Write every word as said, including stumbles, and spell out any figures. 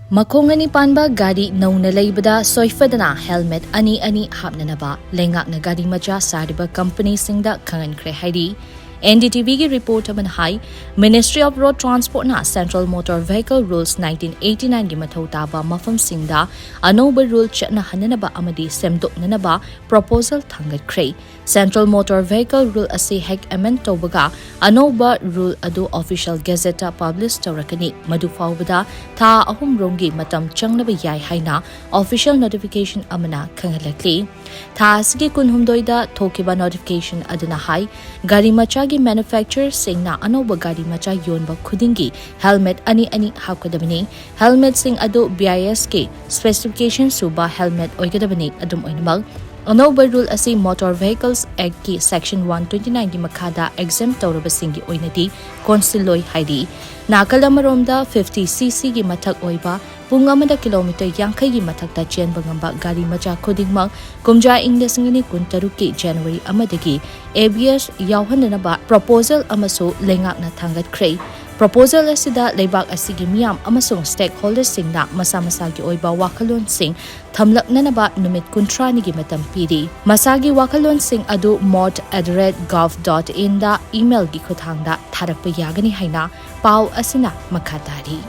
ꯃꯈꯣꯡ ꯑꯅꯤ ꯄꯥꯟꯕ ꯒꯥꯔꯤ ꯅꯧꯅ ꯂꯩꯕꯗ ꯁꯣꯏꯐꯗꯅ helmet ꯑꯅꯤ ꯑꯅꯤ ꯍꯥꯞꯅꯅꯕ ꯂꯩꯉꯥꯛꯅ ꯒꯥꯔꯤ ꯃꯆꯥ ꯁꯥꯔꯤꯕ ꯀꯝꯄꯅꯤꯁꯤꯡꯗ ꯈꯪꯍꯟꯈ꯭ꯔꯦ ꯍꯥꯏꯔꯤ꯫ N D T Vꯒꯤ report ꯑꯃꯅ ꯍꯥꯏ, Ministry of Road Transportꯅ Central Motor Vehicle Rules nineteen eighty nineꯒꯤ ꯃꯊꯧ ꯇꯥꯕ ꯃꯐꯝꯁꯤꯡꯗ ꯑꯅꯧꯕ rule ꯆꯠꯅꯍꯟꯅꯅꯕ ꯑꯃꯗꯤ ꯁꯦꯝꯗꯣꯛꯅꯅꯕ proposal ꯊꯥꯡꯒꯠꯈ꯭ꯔꯦ꯫ Central Motor Vehicle Rule ꯑꯁꯤ ꯍꯦꯛ amend ꯇꯧꯕꯒ ꯑꯅꯧꯕ rule ꯑꯗꯨ Official Gazetteꯇ publish ꯇꯧꯔꯛꯀꯅꯤ꯫ ꯃꯗꯨ ꯐꯥꯎꯕꯗ ꯊꯥ ꯑꯍꯨꯝ ꯔꯣꯝꯒꯤ ꯃꯇꯝ ꯆꯪꯂꯕ ꯌꯥꯏ ꯍꯥꯏꯅ official notification ꯑꯃꯅ ꯈꯪꯍꯜꯂꯛꯂꯤ꯫ ꯊꯥ ꯑꯁꯤꯒꯤ ꯀꯨꯟꯍꯨꯝꯗꯣꯏꯗ ꯊꯣꯛꯈꯤꯕ notification ꯑꯗꯨꯅ ꯍꯥꯏ, ꯒꯥꯔꯤ ꯃꯆꯥꯒꯤ manufacturerꯁꯤꯡꯅ ꯑꯅꯧꯕ ꯒꯥꯔꯤ ꯃꯆꯥ ꯌꯣꯟꯕ ꯈꯨꯗꯤꯡꯒꯤ helmet ꯑꯅꯤ ꯑꯅꯤ ꯍꯥꯞꯀꯗꯕꯅꯤ꯫ Helmetꯁꯤꯡ ꯑꯗꯨ BISꯀꯤ specification ꯁꯨꯕ helmet ꯑꯣꯏꯒꯗꯕꯅꯤ꯫ ꯑꯗꯨꯝ ꯑꯣꯏꯅꯃꯛ, ꯑꯅꯧꯕ rule ꯑꯁꯤ Motor Vehicles Actꯀꯤ section one twenty nineꯒꯤ ꯃꯈꯥꯗ exempt ꯇꯧꯔꯕꯁꯤꯡꯒꯤ ꯑꯣꯏꯅꯗꯤ ꯀꯣꯟꯁꯤꯜꯂꯣꯏ ꯍꯥꯏꯔꯤ꯫ ꯅꯥꯀꯜ ꯑꯃꯔꯣꯝꯗ, fifty ccꯒꯤ ꯃꯊꯛ ꯑꯣꯏꯕ ꯄꯨꯡ ꯑꯃꯗ kilometre ꯌꯥꯡꯈꯩꯒꯤ ꯃꯊꯛꯇ ꯆꯦꯟꯕ ꯉꯝꯕ ꯒꯥꯔꯤ ꯃꯆꯥ ꯈꯨꯗꯤꯡꯃꯛ ꯀꯨꯝꯖꯥ ꯏꯪ ꯂꯤꯁꯤꯡ ꯑꯅꯤ ꯀꯨꯟꯇꯔꯨꯛꯀꯤ January ꯑꯃꯗꯒꯤ ABS ꯌꯥꯎꯍꯟꯅꯅꯕ proposal ꯑꯃꯁꯨ ꯂꯩꯉꯥꯛꯅ ꯊꯥꯡꯒꯠꯈ꯭ꯔꯦ꯫ Proposal ꯑꯁꯤꯗ ꯂꯩꯕꯥꯛ ꯑꯁꯤꯒꯤ ꯃꯤꯌꯥꯝ ꯑꯃꯁꯨꯡ stakeholderꯁꯤꯡꯅ ꯃꯁꯥ ꯃꯁꯥꯒꯤ ꯑꯣꯏꯕ ꯋꯥꯈꯜꯂꯣꯟꯁꯤꯡ ꯊꯝꯂꯛꯅꯅꯕ ꯅꯨꯃꯤꯠ ꯀꯨꯟꯊ꯭ꯔꯥꯅꯤꯒꯤ ꯃꯇꯝ ꯄꯤꯔꯤ꯫ ꯃꯁꯥꯒꯤ ꯋꯥꯈꯜꯂꯣꯟꯁꯤꯡ ꯑꯗꯨ mot at the rate gov dot inꯗ emailꯒꯤ ꯈꯨꯠꯊꯥꯡꯗ ꯊꯥꯔꯛꯄ ꯌꯥꯒꯅꯤ ꯍꯥꯏꯅ ꯄꯥꯎ ꯑꯁꯤꯅ ꯃꯈꯥ ꯇꯥꯔꯤ꯫